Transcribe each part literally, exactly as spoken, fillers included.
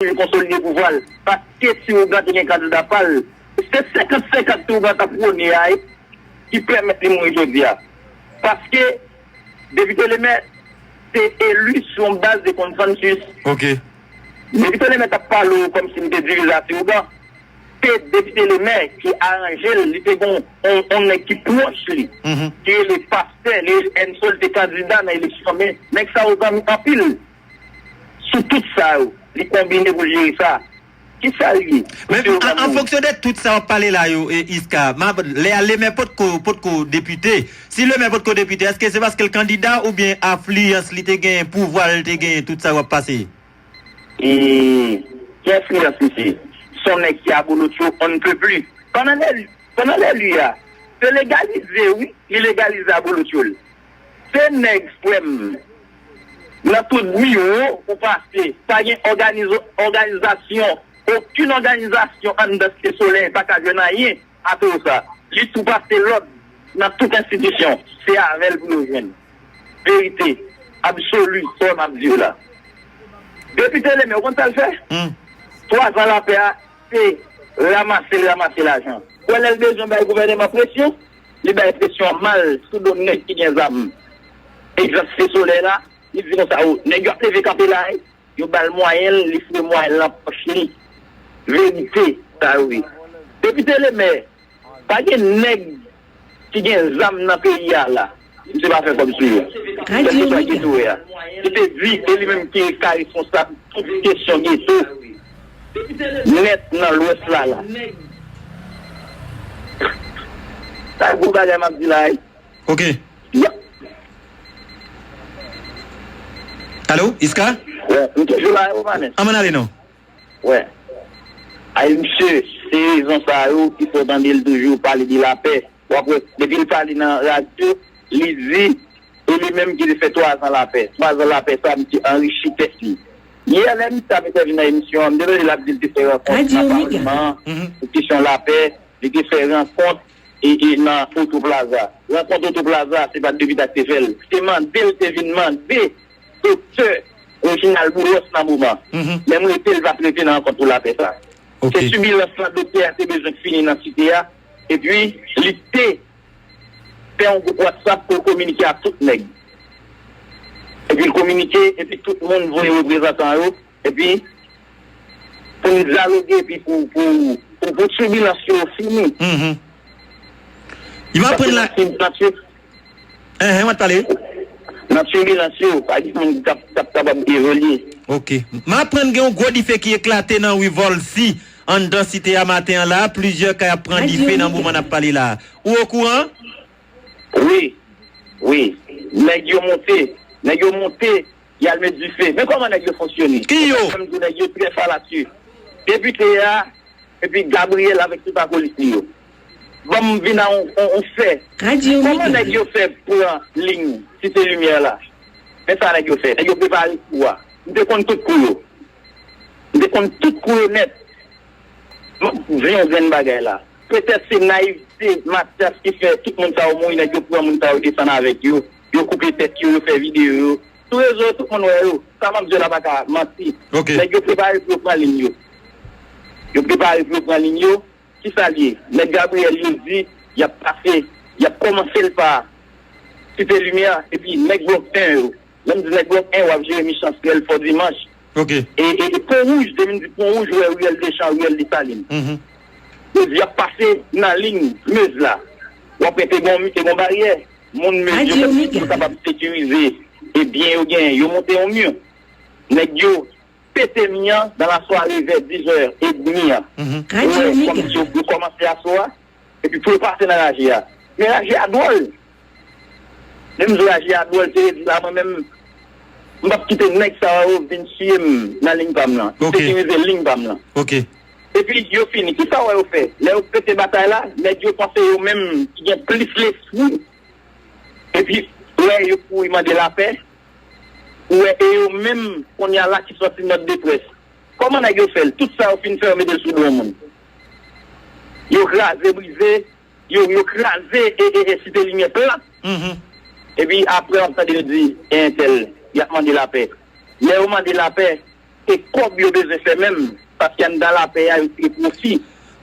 li konsolide pouvwa l. Paske Ti Ougan te gen kandida pa l. Se senkant senkant Ti Ougan t ap pwone a ki pèmèt li mouri jodi a. Paske Depite Lemè te eli sou yon baz de konsansis. Ok. Depite Lemè t ap pale w kòmsi m te dirize a Ti Ougan. Se Depite Lemè ki aranje l, li te gen yon, yon nèg ki pwòch li, ki rele pastè, li rele Enso, li te kandida nan eleksyon, men nèg sa yo zanmi anpil. Sou tout sa yo, li konbine pou l jere sa. Kisa l ye? Men an, an fonksyon de tout sa w ap pale la yo, e, Iska, m ap, lè a Lemè potko, potko depite. Si Lemè potko depite, èske se paske l kandida oubyen afliyans li te genyen, pouvwa l te genyen, tout sa w ap pase? E, ki enfliyans misye? Se yon nèg ki abolotyo on ne peut plus. Pandan lè, pandan lè li a, se legalize, wi, li legalize abolotyo l. Se nèg, frè m, nan tout biwo ou pase, pa gen òganizo-, òganizasyon, okenn òganizasyon anndan Site Solèy pa ka jwenn anyen. Atò sa, li tou pase lòd nan tout enstitisyon. Se avè l pou yo jwenn. Verite absoli, sa m ap di w la. Depite Lemè, ou konn sa l fè? Hmm. Twa zan lapè a, se ranmase l ranmase lajan. Ou wè lè l bezwen bay gouvèneman presyon, li bay presyon an mal sou do nèg ki gen zam. Egzanp, Site Solèy la, li di konsa, o, nèg yo ap leve kanpe la, wi. Yo ba l mwayen, li foure mwayen l nan pòch li. Verite, sa yo ye. Depite Lemè, pa gen nèg ki gen zam nan peyi a la, misye pa fè kòb sou yo. Kèlkeswa geto a, li te di, e li menm ki ka responsab tout kesyon geto nèt nan Lwès la la. Sa gwo bagay m ap di la, wi. Ok. Alo, Iska? Wè, m toujou la, Romanes. Ann ale non. Wè. Ay, misye, se rezon sa yo ki fè w tande l toujou pale de lapè. W ap wè, depi l pale nan radyo, li di, e li menm ki te fè twa zan lapè. Twa zan lapè sa, misye anrichi tèt li. Yè, lè misye ap entèvni nan emisyon an, m te tande l ap di l te fè rankont nan palman an pou kesyon lapè, li te fè rankont e, e nan Auto Plaza. Rankont Auto Plaza, se pa t Depita k te fè l. Se mande l te vin mande Doktè Reginald Boulos nan moman. Lè m rete, l pa t rete nan rankont pou lapè sa. Se sibilans lan doktè a te bezwen fini nan site a. Epi, li te fè yon gwoup WhatsApp pou l kominike ak tout nèg. Epi l kominike, epi tout moun voye reprezantan yo. Epi, pou n dyaloge, epi pou, pou, pou, pou tibilans yo fini. M aprann la. Paske nan ti, nan ti, enhen, w ap pale. Nan tibilans yo, pa gen moun k ap, k ap kapab evolye. Ok. M aprann gen yon gwo dife ki eklate nan ri Volcy, anndan site a maten an la. Plizyè kay ap pran dife nan moman n ap pale la. Ou okouran? Wi, wi. Nèg yo monte, nèg yo monte, y al met dife. Men kòman nèg yo fonksyone? Ki yo? Sa fè m di w nèg yo trè falasye. Depite a, epi Gabriel avèk tout akolis li yo. Ban m vin a yon, yon, yon fè. Kòman nèg yo fè pran liy Site Limyè la? Men sa nèg yo fè. Nèg yo prepare kou a. M te konn tout kou yo. M te konn tout kou yo nèt. M ap di yon grenn bagay la. Petèt se nayivte Matyas ki fè tout moun sa yo mouri, nèg yo pran moun sa yo desann avèk yo. Yo koupe tèt yo, yo fè videyo yo. Sou rezo yo, tout moun wè yo. Sa m ap di w la pa ka manti. Ok. Nèg yo prepare pou yo pran liy yo. Yo prepare pou yo pran liy yo. Kisa l ye? Nèg Gabriel yo di, y ap pase, y ap kòmanse l pa Site Limyè, epi nèg blòk en yo. Lè m di nèg blòk en, w ap Jeremi Chansrèl, Fò Dimanch. Ok. E, e, e Pon Wouj, lè m di Pon Wouj, w wè riyèl Dechan, riyèl Desalin. Mhm. Yo di y ap pase nan liy Mez la. W ap wè te gon, te gon baryè. Moun Mez yo menm pou kapab sekirize e byen yo genyen. Yo monte yon mi. Nèg yo pete mi an nan lasware vè diz è edmi an. Mhm. Ou wè kòmsi yo, yo kòmanse aso a, epi pou yo pase nan raje a. Men raje a dwòl. Lè m di raje a dwòl, se vle di la, mwen menm, m p ap kite nèg sa yo vin tiye m nan liy pa m lan. Ok. Sekirize liy pa m lan. Ok. Epi yo fini. Kisa w wè yo fè? Lè yo pete batay la, nèg yo panse yo menm ki gen plis lespri. Epi, lè yo kouri mande lapè, ou wè, e yo menm, kounye a la ki sòti nòt de près. Kòman nèg yo fè l? Tout sa yo fin fè, yo mete l sou do yon moun. Yo kraze, brize, yo, yo kraze e, e, e Site Limyè plat. Mhm. Epi apre, w ap tande yo di, e entèl, y ap mande lapè. Lè yo mande lapè, se kòb yo bezwen fè menm, paske anndan lapè a, yo tire pwofi.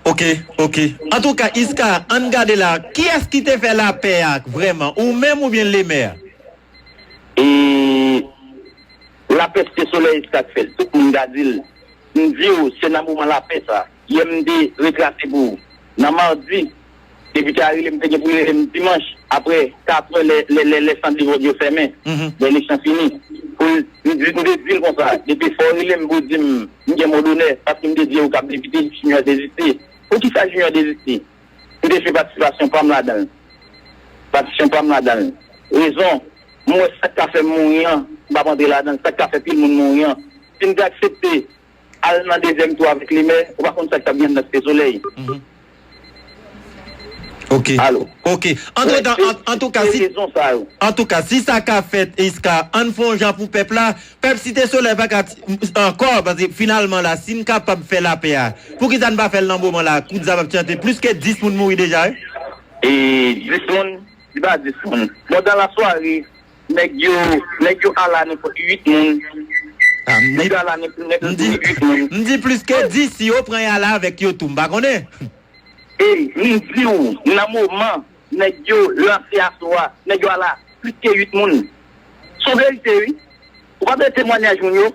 Ok, ok. Antouka, Iska, ann gade la, kiyès ki te fè lapè a vrèman? Ou menm oubyen Lemè? E lapè Site Solèy, Iska k fè l. Tout moun ka di l. M di w, se nan moman lapè sa. Yè m te retrase pou w. Nan madi, depite a rele m, te gen pou l rele m dimanch, apre katrè, lè, lè, lè, lè sant de vòt yo fèmen, lè eleksyon fini. Pou l, m di, m te di l konsa, depi fò w rele m pou w di m, m gen mo donè, paske m te di yo k ap depite, Junior deziste. Poukisa Junior deziste? M te jwe patisipasyon pa m ladan l. Patisipasyon pa m ladan l. Rezon, m wè sa k ka fè m mouri an, m p ap antre ladan l. Sa k ka fè pil moun mouri an. Si m te aksepte al nan dezyèm tou avèk Lemè, ou pa konn sa k t ap gen anndan Site Solèy. Ok. Alo. Ok. Antretan, an, antouka, si, antouka, si sa ka fèt, Iska, ann fè yon jan pou pèp la, pèp Site Solèy pa ka ankò, paske finalman la, si n kapab fè lapè a, poukisa n pa fè l nan moman la, kout zam ap chante, plis ke dis moun mouri deja, wi. E dis moun, li pa dis moun. Bon, dans la soirée, nèg yo, nèg yo ala nenpòt uit moun. Ah, m di, nèg yo ala nenpòt uit moun. M di plis ke dis, si yo pran y ala avèk yo tou, m pa konnen. E m di w, nan moman nèg yo lanse aso a, nèg yo ala plis ke uit moun. Se yon verite, wi. Ou pa tande temwayaj moun yo?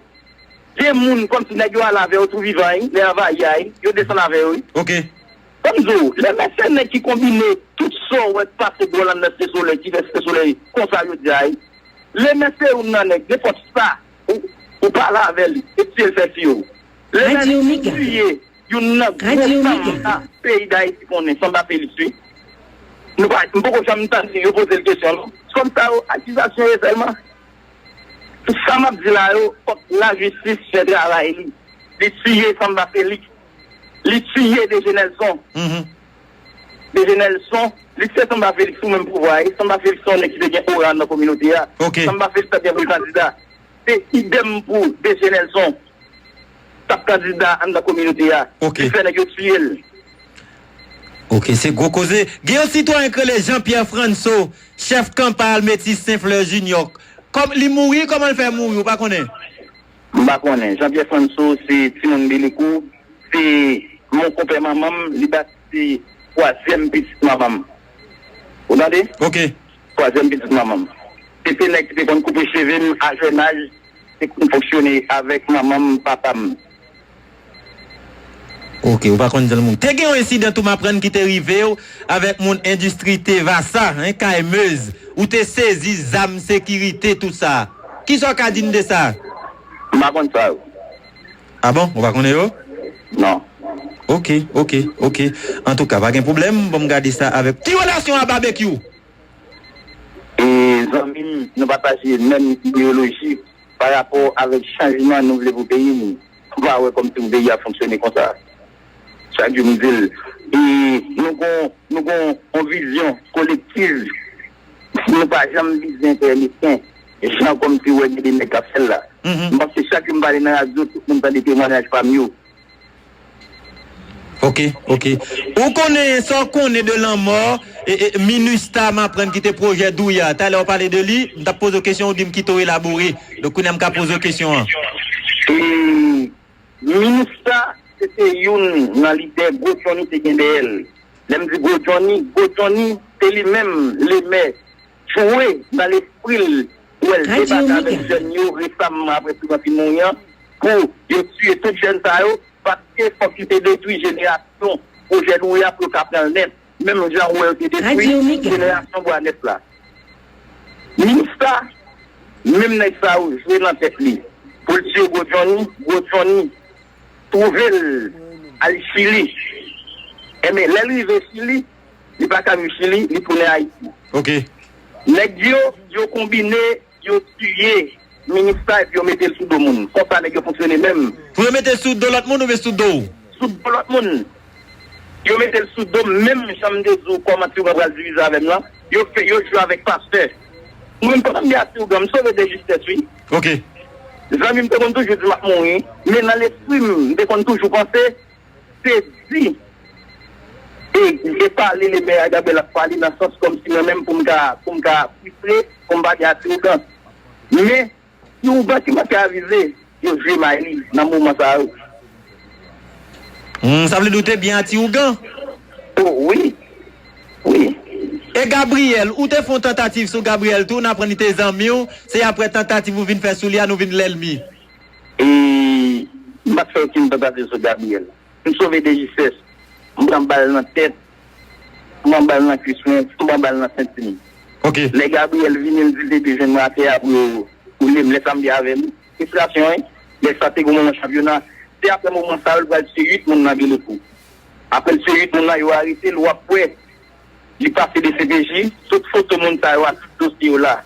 Gen moun kòmsi nèg yo al avè yo tou vivan, wi, lè anvayi a, wi, yo desann avè yo, wi. Ok. Ban m di w, Lemè se nèg ki konbine tout sa w wè k pase dwòl anndan Site Solèy, ki fè Site Solèy konsa jodi a, wi. Lemè se youn nan nèg, nenpòt sa, ou, ou pale avè l, e tiye l fè tiye w. Lemè li tiye youn nan gwo samba peyi Dayiti konnen, Samba Felix, wi. Nou pa, m poko janm tande yo poze l kesyon, non. Kòm sa yo, akizasyon yo sèlman. Sa m ap di la yo, fòk lajistis fè travay li. Li tiye Samba Felix. Li tiye D G Nelson. D G Nelson, li tiye Samba Felix sou menm pouvwa a, e Samba Felix se yon nèg ki te gen ora nan kominote a. Samba Felix t ap gen pou l kandida. Se idèm pou D G Nelson. T ap kandida anndan kominote a. Li fè nèg yo tiye l. Ok, se gwo koze. Gen yon sitwayen ki rele Jean Pierre Franso, chèf kanpay Metis Sen Flè Jinyò. Kòm li mouri, kòman l fè mouri, ou pa konnen? M pa konnen. Jean Pierre Franso se timoun Belikou, se mon konpè manman m, li bat se twazyèm pitit manman m. Ou tande? Ok. Twazyèm pitit manman m. Se te nèg ki te konn koupe cheve m a jèn aj, te konn fonksyone avèk manman m, papa m. Ok, ou pa konn jan l mouri. Te gen yon ensidan tou m aprann ki te rive w avèk moun endistri Tevasa, en, kay Meuse. Ou te sezi zam sekirite, tout sa. Kisa w ka di n de sa? M pa konn sa yo. Ah bon? Ou pa konnen yo? Non. Ok, ok, ok. Antouka, pa gen pwoblèm. Ban m gade sa avèk. Ki relasyon a Babekyou? E zanmi m, nou pataje menm ideyoloji pa rapò avèk chanjman nou vle pou peyi n. Ou pa wè kòmsi pou peyi a fonksyone konsa. Chak jou m di l. E nou gon, nou gon yon vizyon kolektiv. Nou pa janm vize entènesen. Jan kòmsi w wè gen de nèg k ap fè l la. M panse chak jou m pale nan radyo, tout moun tande temwayaj pa m yo. Ok, ok. Ou konnen sa w konnen de lanmò e, e, Minustah, m aprann ki te pwojè Douya. Talè w pale de li, m t ap poze w kesyon, ou di m kite w elabore. Donk, kounye a m ka poze w kesyon an. E, Minustah, se te youn nan lidè Gwo Johnny te gen dèyè l. Lè m di Gwo Johnny, Gwo Johnny, se li menm, Lemè, jwe nan lespri l, pou wè l debake avèk jèn yo resamman apre Privant fin mouri an, pou yo tiye tout jèn sa yo, paske fòk li te detwi jenerasyon pwojè Douya pou yo ka pran l nèt, menm jan ou wè yo te detwi jenerasyon Bwa Nèf la. Minustah, menm nèg sa yo jwe nan tèt li pou l tiye Gwo Johnny, Gwo Johnny twouve l al Chili. Enben, lè l rive Chili, li pa ka viv Chili, li tounen Ayiti. Ok. Nèg yo, yo konbine, yo tiye Minustah epi yo mete l sou do moun. Konsa nèg yo fonksyone menm. Pou yo mete l sou do lòt moun oubyen sou do w? Sou do lòt moun. Yo mete l sou do m, menm jan m te di w kòman ti w pral divize avè m lan. Yo fè, yo jwe avèk pastè. Mwen menm pandan m gen ati ougan, m sove de jistès, wi. Ok. Zanmi m te konn toujou di m ap mouri, men nan lespri m, m te konn toujou panse, se di e, e pale Lemè a Gabriel ap pale nan sans kòmsi mwen menm pou m ka, pou m ka fristre, pou m pa gen ati ougan. Men, ti ougan ki manke avize, yo jwe may li nan moman sa yo. Hmm, sa vle di ou te byen a ti ougan? Oh, wi. Wi. E Gabriel, ou te fè yon tantativ sou Gabriel tou, n aprann li te zanmi w, se apre tantativ ou vin fè sou li a nou vin lènmi. E m pa t fè okenn tantativ sou Gabriel. M sove de jistès. M pran bal nan tèt, m pran bal nan kwis mwen, m pran bal nan senti m. Ok. Lè Gabriel vini, l di l te bezwen mwen atè a pou yo koule m. Lè sa m te avè l. Fristrasyon, wi. Lè sa te gen moman chanpyona. Se apre moman sa yo, l pral tiye uit moun nan Belekou. Apre l tiye uit moun nan, yo arete l, w ap wè li pase D C P J, tout foto moun sa yo a, tout dosye yo la.